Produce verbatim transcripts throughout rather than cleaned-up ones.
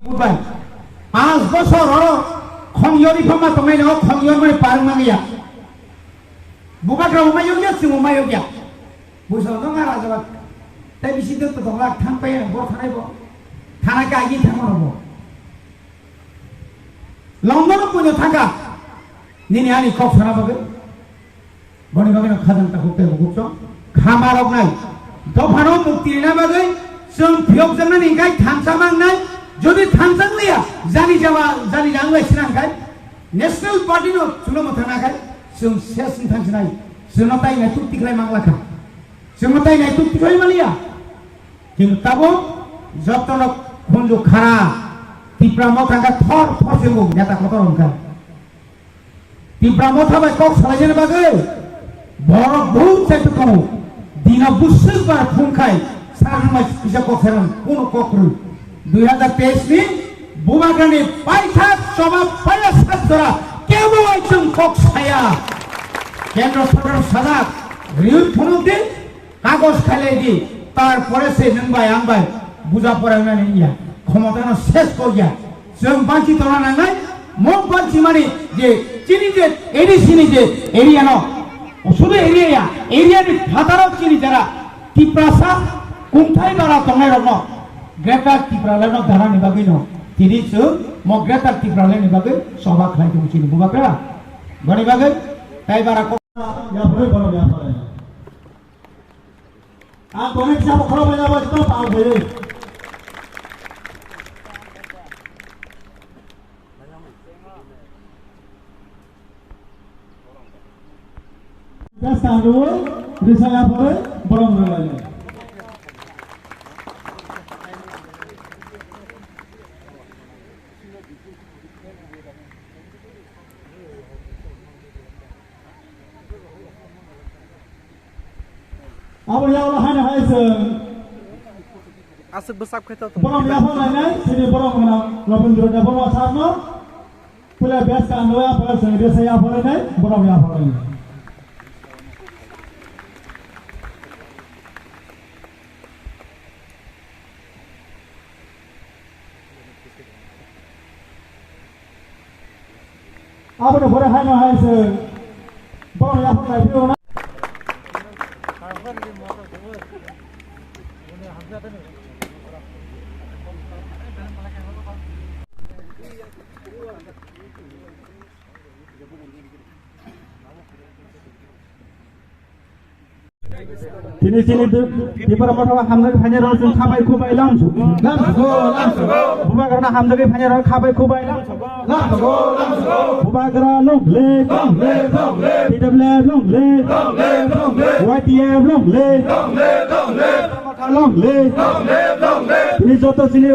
Bubai, panch bosor oro khongyori phama tongnai no khongyori mani parang mangya. Bubagra umai yogya, sing umai yogya. Buso no nga raja bak. Tai bisi de to dongla thang pai bo thanai bo. Thana ka agi thang bo. London puno thaka. Nini ani kok sana bagwi. Boni bagwi no khajang takhuk tei bukuk chong khama rok nai. Dophano mukti rina bagwi chwng phiyok jaknani hinkhe thansa mang nai. Jodi thansa wng liya, jani jawa, jani jang lai sina hinkhe National Party no chulo mo thangna khai chwng ses wng thang sinai. Chwngno tai nai tuk tiklai mang lakha. Chwngno tai nai tuk tiklai maliya. Kintu tabo jotono khunju khara Tipra mo thangkha thor thor se mung neta kotor wngkha. Tipra Motha bai kok salaijani bagwi borok buhut chaitu tongo. Dino bwswk bar phung khai sakhambai kisa kok serang kuno kok kwrwi. Dui hazar teis ni Bubagrani paithak choba paya sat jora kebo bai chwng kok saya. Kendro sorkar sajak riui phunuk di. Kagoj khailai di, tar pore se nwng bai ang bai buja pora wngnani wngya, khomotano ses kokya. Chwng banchi tongna nangnai, mo banchi mani je chini je A D C ni je area no, sudu area ya, area ni phataro chini jara Tiprasa kungthai bara tongnai rokno Greater Tipraland no dana ni bagwi no tini chwng mo Greater Tipraland ni bagwi soba khlai tongo chini Bubagra. Boni bagwi tai bara ko- Yapharwi borok yapharwi. Ang tonwi kisa bo khorok bai jabo, jito pal bai. Just ang roi, risa ya pore, borong roi lai. Abo ya Allah hai hai se. Aswk bwsak khe to tong. Borok ya pha lai nai, sini borok mana Rabindra Debbarma sir no. Pula best kan lo ya pha se, de se ya pha lai nai, borok ya pha lai nai. Aboni pore haino hai se borok yaphang lai phiyokna. Tini chini Tipra Motha o hamjak phainai rok chwng khabai khubai lamsugo. Lamsugo, lamsugo. Bubagrano hamjak phainai rok khabai khubai lamsugo. Lamsugo, lamsugo. Bubagra long live. Long live, long live. T W F long live. Long live, long live. Y T F long live. Long live, long live. Long live. Long live, long live. Tini joto chini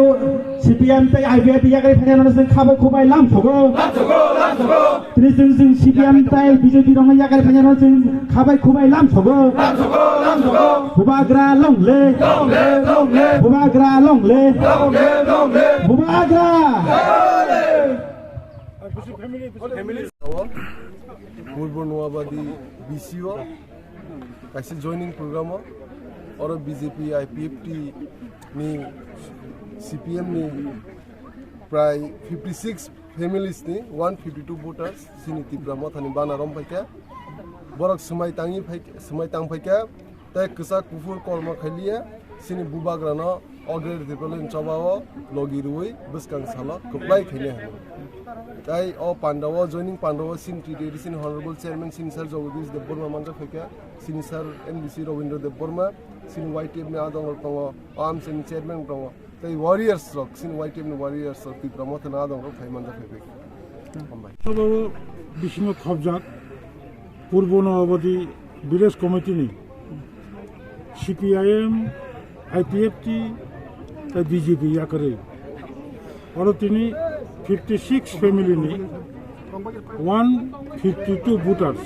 C P M tei I P F yakari phainai rok chwng khabai khubai lamsugo. Lamsugo, lamsugo. Tini chwng, chwng C P M tai B J P rokno yakari phainai rok chwng khabai khubai lamsogo. Lamsogo, lamsogo. Bubagra long live. Long live, long live. Bubagra long live. Long live, long live. Bubagra. Long live. Purbo Noabadi B C O kaisa joining program o, oro B J P I P F T ni C P M ni prai fifty six families ni one fifty two voters chini Tipra Motha ni bana rom phaikha. Borok swmai tangwi phaikha, swmai tang phaikha, tei kwchak kuphur kormo khailiya chini Bubagrano Greater Tipraland chobao logi rwui bwskang salo kwplai khainai hwnwi. Tei o pandao, joining pandao chini T T A D C ni Honorable Chairman chini Sir Jagadish Debbarma manjak phaikha, chini Sir N B C Rabindra Debbarma, chini Y T F ni adong rok tongo, o amchaini chairman tongo. Tei warriors rok, chini Y T F ni warriors rok Tipra Motha ni adong rok phai manjak phai phai. Hambai. Sabo bisingo khobjak Purbo Noabadi Village Committee ni C P I M, I P F T, tei B J P yakarwi. Oro tini fifty six family ni one fifty two voters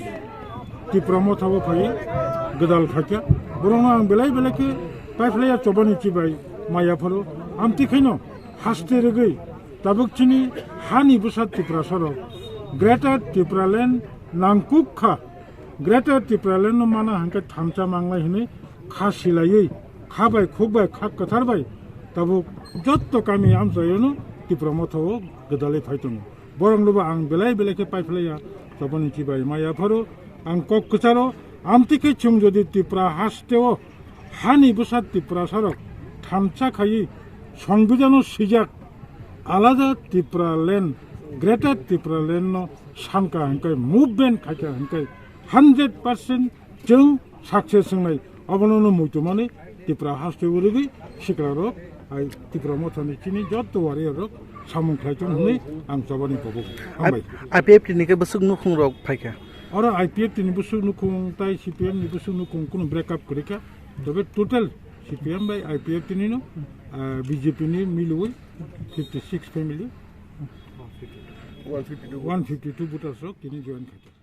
Tipra Motha o phai gwdal khaikha. Borokno ang belai belai khe paiphlaiya chobani chibai maya pharo. Amtwi khaino haste rwgwi tabuk chini hani bwsa Tiprasa rok Greater Tipraland nangkuk kha. Greater Tipraland no mana hwnkhe thansa manglai hwnwi kha silaiwi, kha bai khuk bai kha kwthar bai tabuk jotto kami amchaio no Tipra Motha o gwdalwi phai tongo. Borok no bo ang belai belai khe paiphlaiya, toboni chibai maya pharo ang kok kwcharo, amtwi khe chwng jodi Tipra haste o hani bwsa Tiprasa rok thansa khaiwi Songbidan o swijak alada Tipra land, Greater Tipra land no sanka hwnkhe, movement khaika hwnkhe, hundred percent chwng success wngnai. Obono no muitu mani Tipra haste o rwgwi sikla rok, ai Tipra Motha ni chini jotto warrior rok samung khlai tong hwnwi ang chobani bobo. Hambai. I P F T ni khe bwswk nukhung rok phaikha? Oro I P F T ni bwswk nukhung tai C P M ni bwswk nukhung kunu break up kwrwi kha. Tobe total C P M bai I P F T ni no, ah, B J P ni milwi fifty six family, one fifty two voters rok tini join khaikha.